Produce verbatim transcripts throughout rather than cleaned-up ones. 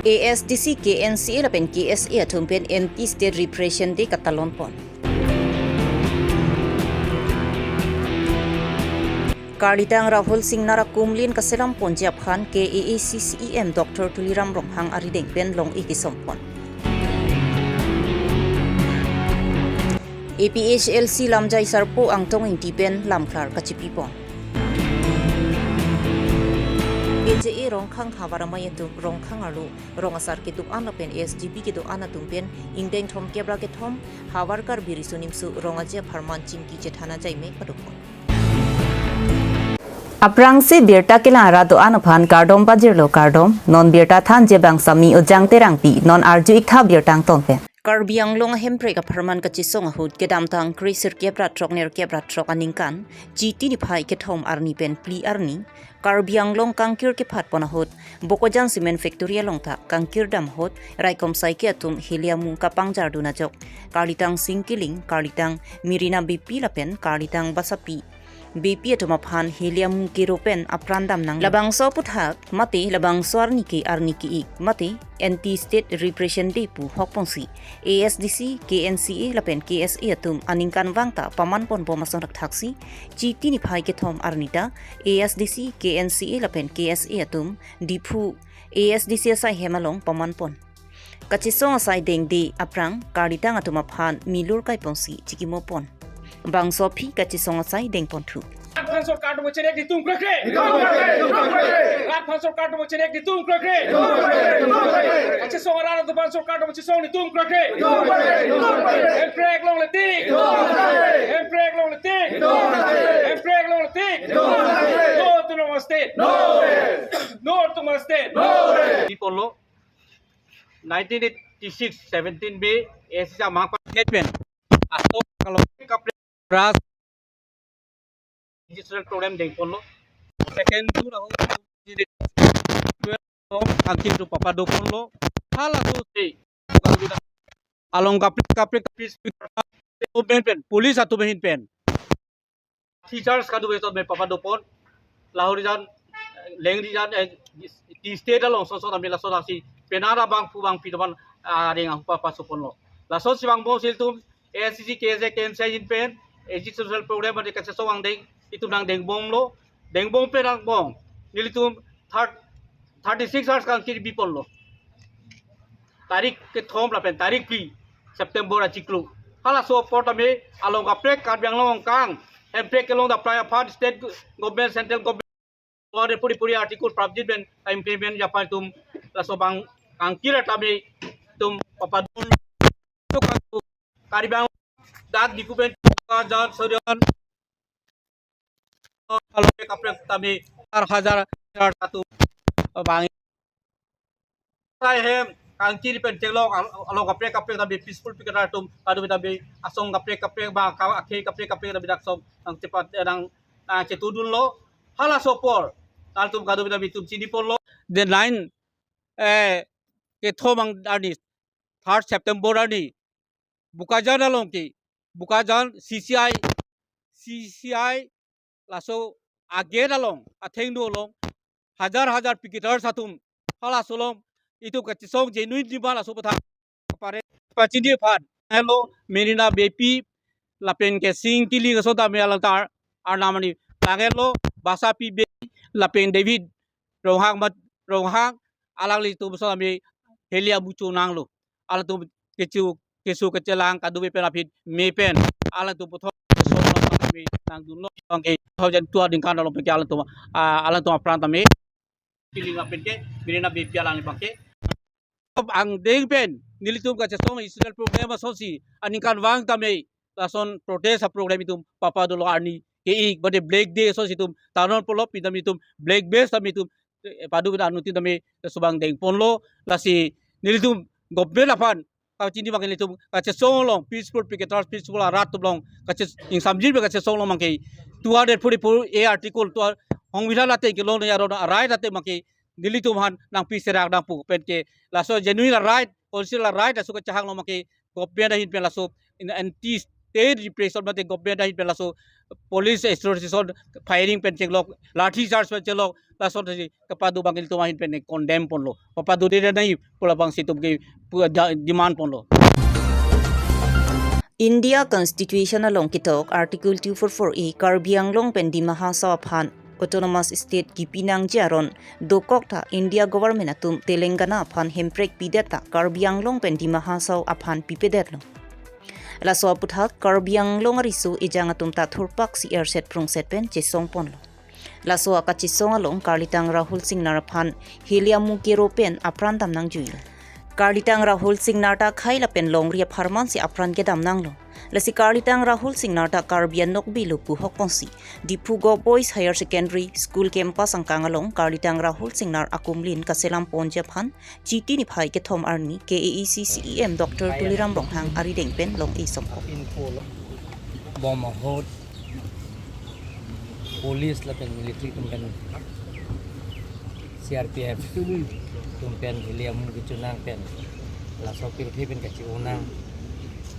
A S D C, K N C A lapen K S A atum pen Anti State Repression Day katalon pon. Karlitang Rahul Singnar akumlin kaselam ponji aphan K A A C C E M Doctor Tuliram Ronghang arideng pen long-e kesom pon. A P H L C lamjai sarpo Angtong Ingti pen lamklar kachipi pon. K J A Rongkhang havar amei atum Rongkhang arlo rong asar kedo-an lapen S G B kedo-an atum pen ingdeng thomkep ra kethom Havar Karbi Riso Nimso Rong Aje apharman chingki chethan ajai me padopon. Aphrangsi birta kelang arat do-an aphan kardom pajirlo kardom, non birta thanji abang Sami Ojang Terangpi, non arju-ik tha birta angton pen. Karbi Anglong ahemprek apharman kachesong ahut kedamtang kre sirkep ra throk nerkep ra throk aningkan Chiti niphai kethom arni pen phli arni Karbi Anglong kangkir kephat pon ahut Bokajan Cement Factory along ta kangkir dam ahut raikom saike atum heli amu kapangjardun ajok Karlitang Singkiling, Karlitang Mirina Beypi lapen Karlitang Basapi Beypi atum aphan heli amu kero pen apran dam nang. Labangso aphuthak mate labangso arni ke arni ke-ik mate Anti State Repression Day pu hokponsi A S D C, K N C A lapen K S A atum aningkanvang ta paman ponbom ason thakthaksi Chiti niphai kethom arni ta A S D C, K N C A lapen K S A atum Diphu A S D C asai hem along paman pon. Kachesong asai dengde aphrang Karlitang atum aphan milur kaiponsi chikimo pon. Bangso aphi kachesong asai deng ponthu. Rat aphan sorkar tumchenek netum krekre. Rat aphan sorkar tumchenek netum krekre. Kachesong arat atum aphan sorkar tumchesong netum krekre. Hemprek longle tik. Hemprek longle tik. Hemprek longle tik. No to Nonma State. No to Nonma State. Di ponlo nineteen eighty-six, seventeen May, A S C amang pa pen. Asto kalau kapras Registration program deng ponlo. Second June ahut akim tu papa do ponlo. Halaso si along kaprek kaprek kaprek pen pen police atum ahin pen teachers kadu beton pen papa do pon. Lahorijan, Lengrijan, eh, di state along so so tame laso nasi penara bangphu bangpi teman, ah, ring ang papa so ponlo. Laso si bang bom sil tum A S D C, K S A, K N C A ahin pen, A G social program adi kachesong angdeng, itum nangdeng bomlo, deng bom pen nang bom. Nelitum third, thirty-six hours kangkir bi ponlo. Tarik kethom lapen tarik phli September achiklo. Halaso apor tame along kaprek Karbi Anglong angkang, hemprek kelong daplai aphan state government, central government, puri puri article prapjin pen implement japon atum laso bang kangkir tame itum papadun. Karbi Anglong dak Diphu pen Bokajan, Sorian, along kaprek kaprek tame hajar hajar atum bang. Sai hem kangkir pen chenglok al-, along kaprek kaprek tame peaceful picketer atum kadu tame asong kaprek kaprek ba ka-, akhei kaprek kaprek tame dak song nangchepat, eh, nang, ah, chetudunlo. Halaso apor alangtum kadu tame itum chini ponlo. The nine, eh, kethom arni, third September arni Bokajan along ke, Bokajan C C I, C C I laso a-gate along, athengno along hajar hajar picketers atum halaso along itum kachesong genuine demand laso aphuthak pare pachini aphan. Hello, Mirina Beypi lapen ke Singkiling aso tame alang ta arnam ani. Lahenlo Basapi Bey lapen David Ronghang mat Ronghang, alanglitum so tame heli amu chonanglo. Alangtum kecho keso kechelang kadu pen aphi me pen alangtum puthot keso tame nangdunlo. Bangke thousand two aningkan along pen ke alangtum, ah, alangtum apran tame Singkiling lapen ke Mirina Beypi alangli bangke angdeng pen nelitum kachesong social program asonsi aningkanvang tame lason protest a-program itum papadunlo. Arni ke-ik bade Black Day asonsi itum tanon polo, pindam itum black base tame itum, eh, padu pen anuttin tame laso bang deng ponlo. Lasi nelitum government aphan kachini bangke nelitum kachesong along peaceful picketers, peaceful arat atum along kaches-, ingsamjin pen kachesong along bangke two hundred forty-four A article to Songbidhan ateng kelong ya ron a-right ateng bangke nelitum aphan nangpi serak nangpu pen ke laso genuine a-right, constitutional a-right laso kachehang along bangke government ahin pen laso in anti state repression mate government ahin pen laso police association firing pen chenglok, lathi charge pen chenglok, laso si kapado abang ilitum ahin pen condemn ponlo. Papado de nai pu labangsi itum ke pu da-, demand ponlo. India Constitution along ketok Article two four four A Karbi Anglong pen Dima Hasao aphan Autonomous State kipi nangji aron dokok ta India Government atum Telangana aphan hemprek pidet ta Karbi Anglong pen Dima Hasao aphan pipedetlo. Laso aputhak Karbi Anglong ariso ejang atum ta thurpaksi erset prungset pen chesong ponlo. Laso akachesong along karlitang Rahul Singnar aphan heliamu kero pen apran dam nangjuilo. Karlitang Rahul Singnar ta akhai lapen longri apharman si apran kedam nanglo. Lasi karlitang Rahul Singnar ta Karbi anokbe lo pu hok ponsi Diphu Govt Boys Higher Secondary School campus angkang along karlitang Rahul Singnar akumlin kaselam ponji aphan Chiti niphai kethom arni K A A C C E M Doctor Tuliram Ronghang arideng pen long-e songkok. Info lo. Bom ahut police lapen military atum pen, C R P F atum pen heliamu kechonang pen laso pirthe pen kache-o nang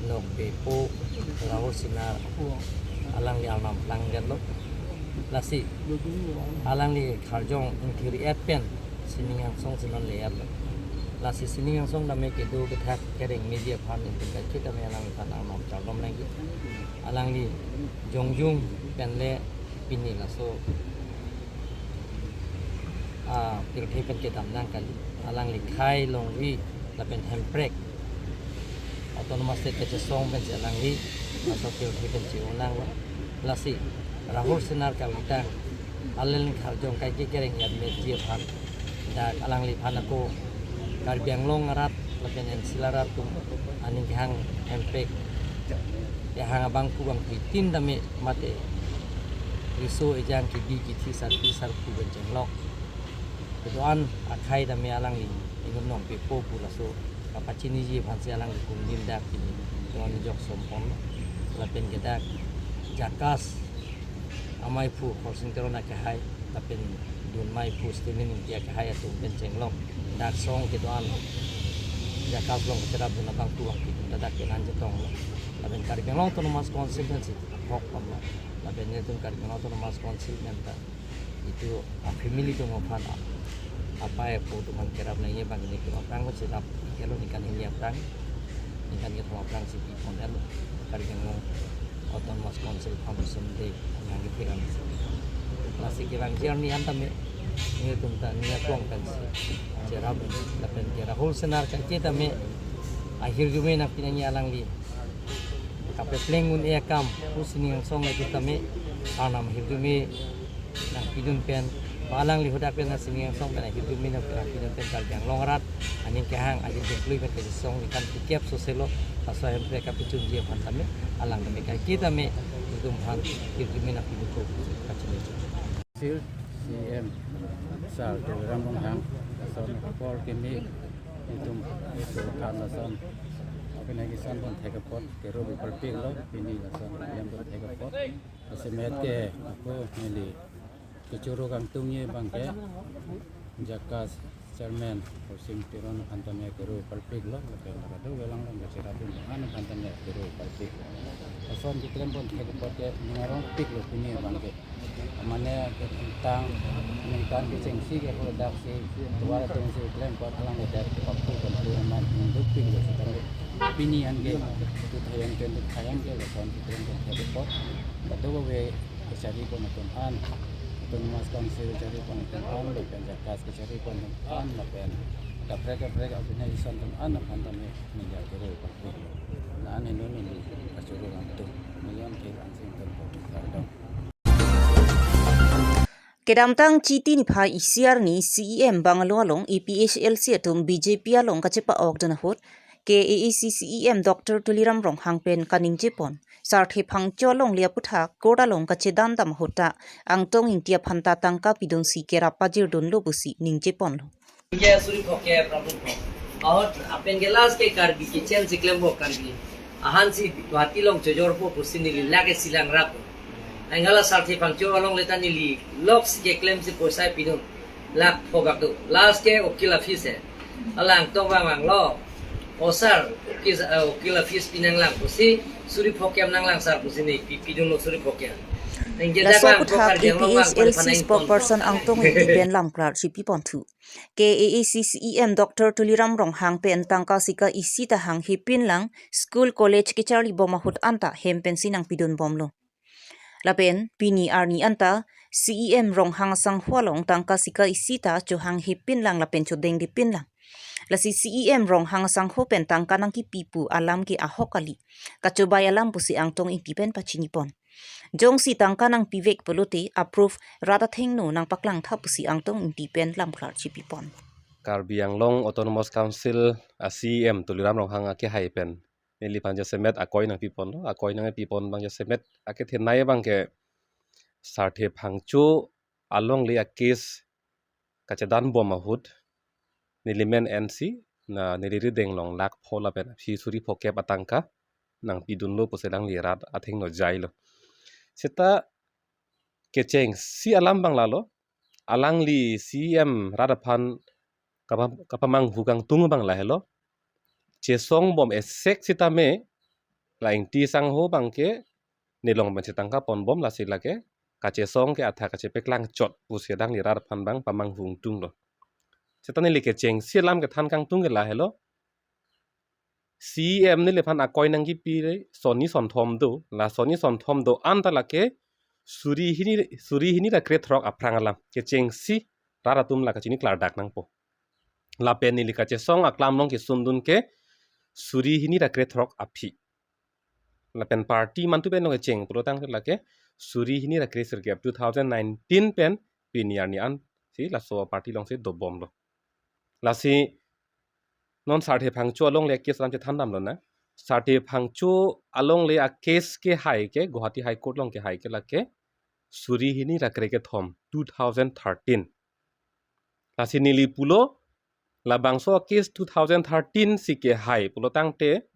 nokbepo Rahul Singnar alangli arnam plangdetlo. Lasi alangli kharjong ingthir-et pen sining angsong si non le-etlo. Lasi sining angsong tame kedo kethak kereng meji aphan ingpin kachit tame alangliphan arnam chardom nangji. Alangli jongjung pen le pini laso, ah, pirthe pen kedam nang kali. Alangli akhai longri lapen hemprek Autonomous State kachesong pensi alangli laso pirthe pen che-o nanglo. Lasi Rahul Singnar karlitang alangli kharjong kaike kereng-et meji aphan dak alangliphan ako Karbi Anglong arat lapen N C L arat atum aning kehang hemprek kehang abangphu bangphi tin tame mate riso ejang kebi kethe sarpi sarpo pen chenglok kedo-an akhai tame alangli inut nongpepo pu laso kapachiniji aphansi alangli kumdim dak pini don jok som ponlo. Lapen ke dak JACAS amaiphu Khorsing Teron akehai lapen dun maiphu Stephen Ingti akehai atum pen chenglok dak song kedo-an JACAS along kacherapdun abangphu bangphi atum ta dak kenan chetonglo. Lapen Karbi Anglong Autonomous Council pensi hok ponlo. Lapen netum Karbi Anglong Autonomous Council pen ta itum a-family atum aphan a-, apei apo atum aphan kerap nangji abang netum aphrang ko chilap ikelo ningkan hini aphrang, ningkan kethom aphrangsi pi pon-etlo Karbi Anglong Autonomous Council Foundation Day nangkepherang si. Lasi kevangji arni an tame netum ta ning aklong pensi cherap lapen ke Rahul Singnar kaike tame ahirjume nangpi nangji alangli kapepleng un-e akam pu sining angsong le tame arnam ahirjume nangpidun pen, ba alangli hadak pen sining angsong pen ahirjume nangpidun pen Karbi Anglong arat aning kehang ajin kengklui pen kachesong ningkan kikep soselo laso hemprek kapachunji aphan tame alang tame kaike tame itum aphan ahirjume nangpidun ko kachini. Sir, C M Sir Tuliram Ronghang lason apor kimi itum isu aphan lason organization pen thek apot kero bi parpiklo, pini lason yam pen thek apot. Lasi met ke ako neli kechoro kangtungji abang ke JACAS Chairman Khorsing Teron aphan tame kero parpiklo, lapen kadokave along along kacherapdun an aphan tame kero parpiklo. Lason keklem pon thek apot ke ning arongpiklo pini abang ke. Mane ketang ningkan kechengsi ke ako daksi tovar atum si klem apot alang ke dak paphu kan tu aman ningdukpiklo sitame pini an ke two thousand twenty-five an ke lason keklem pon thek apot kadokave kachari pon atum an, Autonomous Council kachari pon atum an, lapen JACAS kachari pon atum an, lapen kaprek kaprek organization atum an aphan tame neli kero parpiklo. La-an henlo neli kachoro kangtung. Neli an ke Ansing Tokbi kardom. Kedamtang Chiti niphai isi arni C E M bungalow along A P H L C atum B J P along kachepa-okdun ahut K A A C C E M Doctor Tuliram Ronghang pen kaningje pon, Sarthe Phangcho alongle aputhak court along kachedan dam ahut ta Angtong Ingti aphan ta tangka pidunsi kerap pajirdunlo pusi ningje ponlo. Ingke suri phok ke problem phok. Ahut lapen ke last ke Karbi kitchen si klempo Karbi. Ahan si Guwahati along chojorpo pusi neli lake silang rap. Anke la Sarthe Phangcho alongle ta neli lok si keklem si poisa pidun. Lakh phok ak do. Last ke ukil office he. Alang tong vang vanglo. O sir, ukil, eh, ukil office pinanglang pusi Suri pho kep nanglang sar pusi ne pi, pidunlo suri pho kep. Nang jeda Laso bang, aphuthak kokar jeng long bang, A P H L C pon pon spokesperson pon. Angtong Ingti pen lamklar chipi ponthu. Ke A A C C E M Doctor Tuliram Ronghang pen tangka sika isi ta hanghe pinlang, school college kecharli bom ahut anta hem pensi nangpidun bomlo. Lapen pini arni anta C E M Ronghang asangho along tangka sika isi ta chohanghe pinlang lapen chodengde pinlang. Lasi C E M Ronghang asangho pen tangka nangkipi pu alam ke ahok kali. Kachobai alam pusi Angtong Ingti pen pachini pon. Jongsi tangka nangpivek pulote approve rat athengno nangpaklang tha pusi Angtong Ingti pen lamklar chipi pon. Karbi Anglong Autonomous Council a C E M Tuliram Ronghang akehai pen neliphan jasemet akoi nangpi ponlo, akoi nangpi pon abang jasemet akethenei abang ke Sarthe Phangcho alongle a case kachedan bom ahut neli men ensi na neli rideng along lakh pho lapen aphi suri pho kep atangka nangpidunlo pusi alangli rat athengno jailo. Seta kechengsi alam abang lalo, alangli C E M rat aphan kapa-, kapamanghu kangtung abang lahelo. Chesong bom esek sitame la Ingti asangho abang ke nelong pensi tangka pon bom, lasi lake kachesong ke athak kachepeklang chot pusi alangli rat aphan abang pamanghu ingtunglo. Seta neli kechengsi alam kethan kangtung ke lahelo. C E M neliphan akoi nangkipi sonni sonthom do, la sonni sonthom do-an ta lake suri hini, suri hini ra krethrok aphrang alam. Kechengsi rat atum la kachini klardak nangpo. Lapen neli kachesong aklam along kesundun ke suri hini ra krethrok aphi. Lapen party mantu pen along kecheng pulotangte lake suri hini ra kresirkep, two thousand nineteen pen pini arni ansi laso party alongsi dobomlo. Lasi non Sarthe Phangcho alongle case alam chethan damlo na. Sarthe Phangcho alongle a case kehai ke Guwahati High Court along kehai ke lake suri hini ra krekethom, two thousand thirteen. Lasi neli pulo labangso a case two thousand thirteen si kehai pulotangte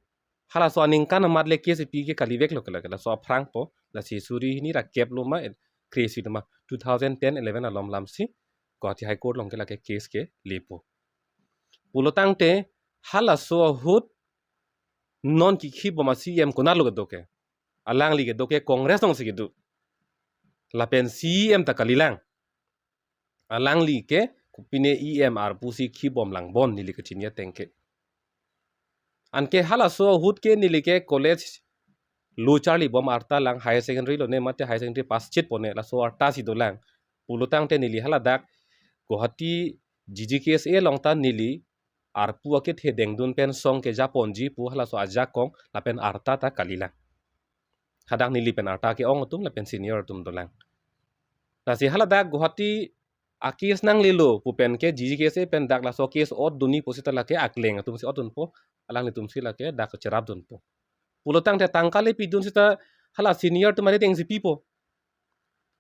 halaso aningkan amat le case pi ke kaliveklo ke lake, laso aphrang po, lasi suri hini ra kep lo ma, kresi lo ma, two thousand ten eleven alom lamsi Guwahati High Court along ke lake case ke lepo. Pulotangte halaso ahut non kikhi bom a C E M konatlo kedo ke? Alangli kedo ke Congress alongsi kedo. Lapen C E M ta kalilang. Alangli ke kopine E M arpu si khi bom langbom neli kachini ateng ke. Anke halaso ahut ke neli ke college lo charli bom arta lang, higher secondary lone mate higher secondary pass chit pone, laso arta si dolang. Pulotangte neli haladak Guwahati G G K S A along ta neli arpu akethe dengdun pen song keja ponji pu halaso ajakong lapen arta ta kalilang. Hadak neli pen arta ke-ong atum lapen senior atum dolang. Lasi haladak Guwahati a case nanglelo pu pen ke G G K S A pen dak laso case otdunji pu seta lake akleng atumsi otdunpo, alanglitumsi lake dak cherapdunpo. Pulotangte tangka le pidun seta hala senior atum arideng si pipo.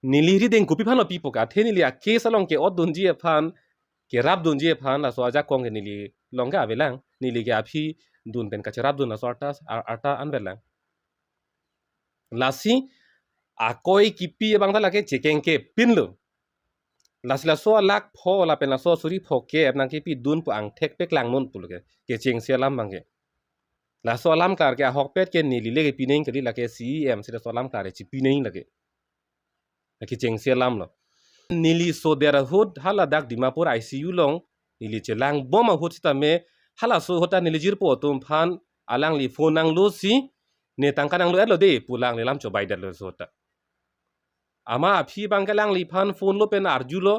Neli rideng kopi aphanlo pipo ke, athe neli a case along ke-otdunji aphan, kerapdunji aphan laso ajakong ke neli along ke avelang, neli ke aphi dun pen kacherapdun laso arta, ar-, arta anvelang. Lasi akoi kipi abang ta lake chekeng ke pinlo. Lasi laso alakh pho lapen laso suri pho ke nangkipidun pu angthek peklang non pulo ke, kechengsi alam abang ke. Laso alam klar ke ahokpet ke neli le kepi nangji kali, lake C E M si laso alam klar chipi nangji lake. Lake chengsi alam lo. Neli soder ahut haladak Dimapur I C U along neli chelang bom ahut sitame halaso ahut ta neli jirpo atum aphan alangli phone nanglo si, ne tangka nanglo-etlo de pu alangli lam chobai detlo laso ahut ta. Amat aphi abang ke alangliphan phone lo pen arjulo,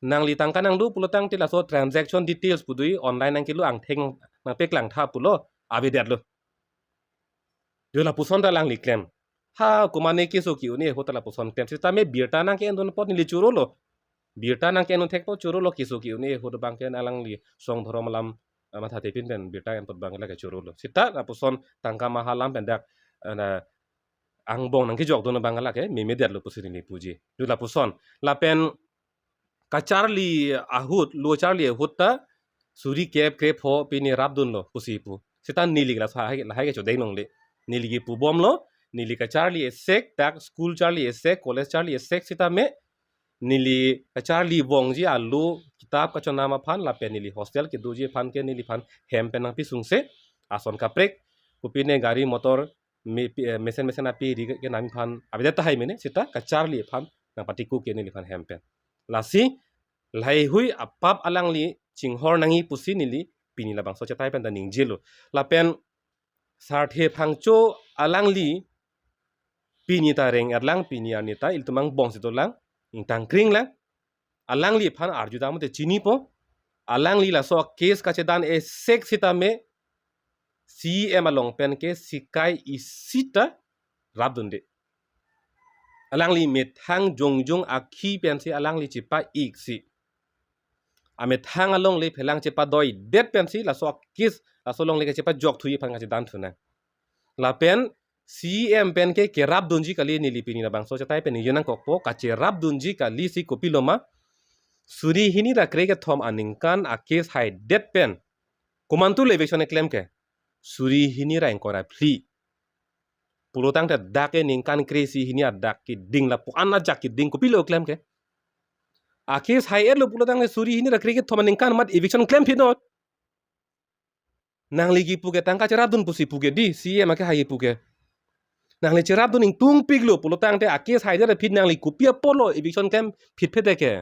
nangli tangka nanglo pulotangte laso transaction details pu do-i, online nangkelo angthek nangpeklang tha pulo, avedetlo. Jo lapuson ta alangli klem. Ha, komatne keso ke-un-e ahut ta lapuson klem. Sitame birta nangke-endun apot neli chorolo. Birta nangke-endun thek apot chorolo, keso ke-un-e ahut abang ke alangli song dhorom alam, ah, mathathe pin pen birta en apot abang ke lake chorolo. Sita lapuson tangka maha alam pen dak, ah, na angbong nangkejokdun abang lake memedetlo pusi neli puji. Jo lapuson. Lapen kacharli ahut, lo charli ahut ta suri kep krepho pine rapdunlo pusi pu. Sita neli ke lahai, lahai ke chodeng longle. Neli ke pubomlo, neli kacharli esek, dak school charli esek, college charli esek sitame neli kacharli vongji alo kitap kachonam aphan lapen neli hostel kedoji aphan ke neliphan hem pen nangpisungse, ason kaprek, kopine gari motor me, pi- eh, mesen mesen api ri ke nami phan avedet tahai mene sita kacharli aphan nangpatiko ke neliphan hem pen. Lasi laheihui apap alangli chinghor nangji pusi neli pini labangso chetai pen ta ningjelo. Lapen Sarthe Phangcho alangli pini ta reng erlang, pini arni ta ilitum angbong si dolang, ingtang kring lang. Alangliphan arju dam te chinipo. Alangli laso case kachedan esek sitame C E M along pen ke sikai isi ta rapdunde. Alangli methang jongjong akhi pensi alangli chepa-ik si, amethang alongle phelang chepadoidet pensi laso case, laso longle kachepajok thuji aphan kachedan thunang. Lapen C E M pen ke kerapdunji kali, neli pini labangso chetai pen ningje nangkokpo, kacherapdunji kali si kopiloma. Suri hini ra krekethom aningkan a case haidet pen komantu le eviction eklem ke? Suri hini ra ingkoi ra phli pulotangte dak ke ningkan kre-isi hini adak keding lapu-an ajak keding kopilo klem ke? A case hai-etlo pulotangte suri hini ra krekethom aningkan mat eviction klem phinot. Nangli kipu ke tangka cherapdun pusi pu ke di, C E M ake hai kipu ke. Nangli cherapdun ingtungpiklo pulotangte a case haidet aphi nangli kopi apotlo eviction klem phitphedet ke?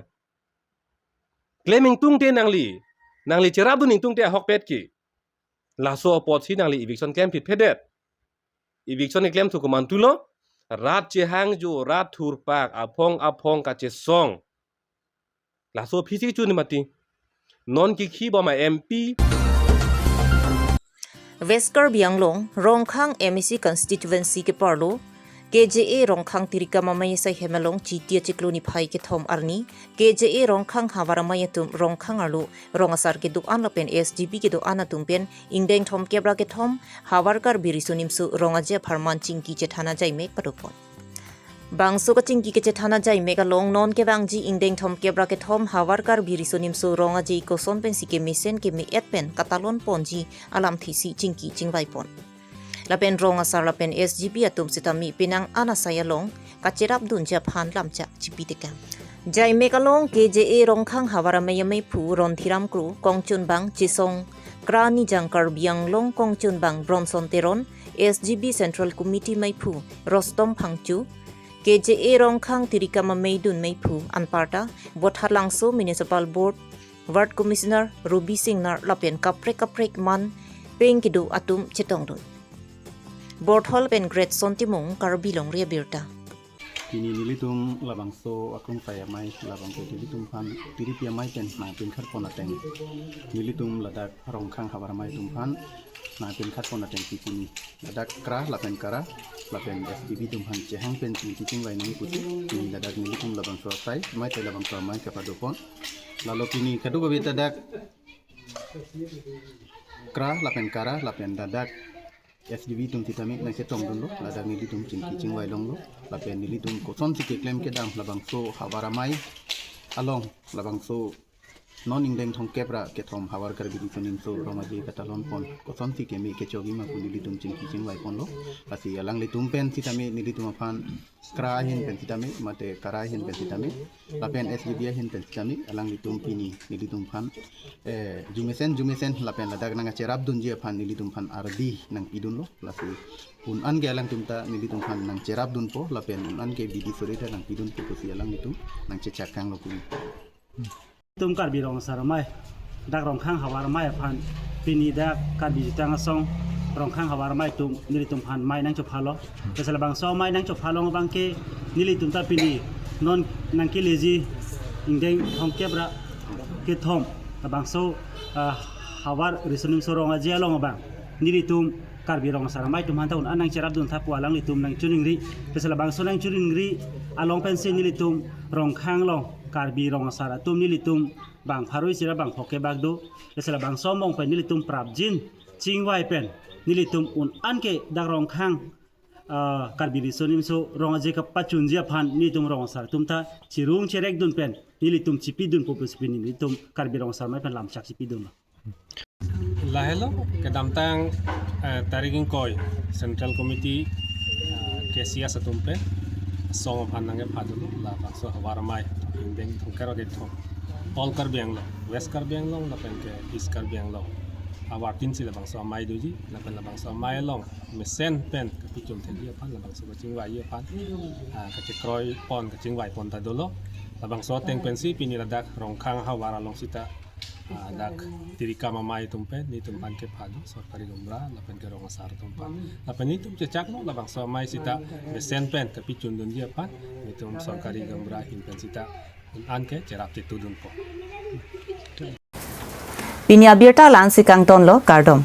Klem ingtungte nangli, nangli cherapdun ingtungte ahokpet ke. Laso apotsi nangli eviction klem phitphedet. Eviction eklem thu komantulo? Rat chehangjo, rat thurpak, aphong aphong kachesong. Laso aphisi chuni mati. Non kikhi bom a M P. West Karbi Anglong, Rongkhang M A C constituency keparlo, K J A Rongkhang Tirikam Amei asai hem along Chiti achiklo niphai kethom arni, K J A Rongkhang Havar Amei atum Rongkhang arlo rong asar kedo-an lapen S G B kedo-an atum pen ingdeng thomkep ra kethom Havar Karbi Riso Nimso Rong Aje apharman chingki chethan ajaimek padopon. Bangso kachingki kachethan ajaimek along non kevangji ingdeng thomkep ra kethom Havar Karbi Riso Nimso Rong Aje koson pensi kemesen keme-et pen katalon ponji alamthesi chingki chingvaipon. Lapen rong asar lapen S G B atum sitame penang an asai along kacherapdunji aphan lamchak chipitekang. Jaimek along K J A Rongkhang Havar Amei ameiphu Ronthiram Kro, kongchunbang Chesong Kra Nijang Karbi Anglong kongchunbang Bronson Teron, S G B Central Committee meiphu Rostom Phangcho, K J A Rongkhang Tirikam Ameidun meiphu anparta Botharlangso Municipal Board Ward Commissioner Ruby Singnar lapen kaprek kaprek man peng kedo atum chetongdun. Borthol pen Great Son Timung, Karbi Longri Abirta. Pini nelitum labangso akung sai amei, labangso nelitum aphan tiripi amei pen nangpinkhatpon ateng, nelitum ladak Rongkhang Havar Amei atum aphan nangpinkhatpon ateng pini ladak kra lapen kara lapen S G B atum aphan chehang pen chingki chingvai nangji pusi pini ladak nelitum labangso asai amei te labangso amei kepadopon. Lalo pini kadokave ladak kra lapen kara lapen ladak S G B atum sitame nangchetongdunlo, ladak nelitum chingki chingvai longlo, lapen nelitum kosonsi keklem kedam labangso Havar Amei along, labangso non ingdeng thomkep ra kethom Havar Karbi Riso Nimso Rong Aje katalon pon kosonsi keme kechogi ma pu nelitum chingki chingvai ponlo. Lasi alanglitum pen sitame nelitum aphan kra ahin pen sitame, mate kara ahin pen sitame, lapen S G B ahin pen sitame, alanglitum pini nelitum aphan, eh, jumesen jumesen lapen ladak nangkacherapdunji aphan nelitum aphan ardi nangpidunlo. Lasi un-an ke alangtum ta nelitum aphan nangcherapdunpo, lapen un-an ke bidi suri ta nangpidunpo pusi alanglitum nangchechak kanglo pini. Tum Karbi Rong Asar Amei, dak Rongkhang Havar Amei aphan pini dak Karbi Jutang Asong Rongkhang Havar Amei atum nelitum aphan mei nangchophalo. Lasi labangso mei nangchophalo abang ke nelitum ta pini non nangkeleji ingdeng thomkep ra kethom labangso, ah, Havar Riso Nimso Rong Aje along abang nelitum Karbi Rong Asar Amei atum aphan ta un-an nangcherapdun tha pu alanglitum nangchiningri. Lasi labangso nangchiningri along pensi nelitum Rongkhang along Karbi Rong Asar atum nelitum bang pharo isi ra bang phongo kebak do. Lasi labangso among pen nelitum prapjin chingvai pen nelitum un-an ke dak Rongkhang, ah, Karbi Riso Nimso Rong Aje kapachunji aphan nelitum rong asar atum ta chirung cherekdun pen nelitum chipidunpo pusi pini nelitum Karbi Rong Asar Amei pen lamchak chipidunlo. Lahelo kedamtang, eh, tarik ingkoi Central Committee, eh, K C S atum pen asong aphan nangkephadunlo, labangso Havar Amei ingdeng thomkep ra kethom, all Karbi Anglong, West Karbi Anglong lapen ke East Karbi Anglong, Awartin si labangso amei doji, lapen labangso amei along mesen pen kapichun thekji aphan, labangso kachingvai aphan, ah, kachekroi pon, kachingvai pon ta dolo. Labangso ateng pensi pini ladak Rongkhang havar along sita, ah, dak tirikam amei atum pen, netum aphan kepado, sorkari gaonbura, lapen ke rong asar atum aphan. Lapen netum chechaklo, labangso amei sita mesen pen kapichun dunji aphan, netum sorkari gaonbura ahin pen sita un-an ke cherap chetudunpo. Pini abirta la-ansi kangtonlo, kardom.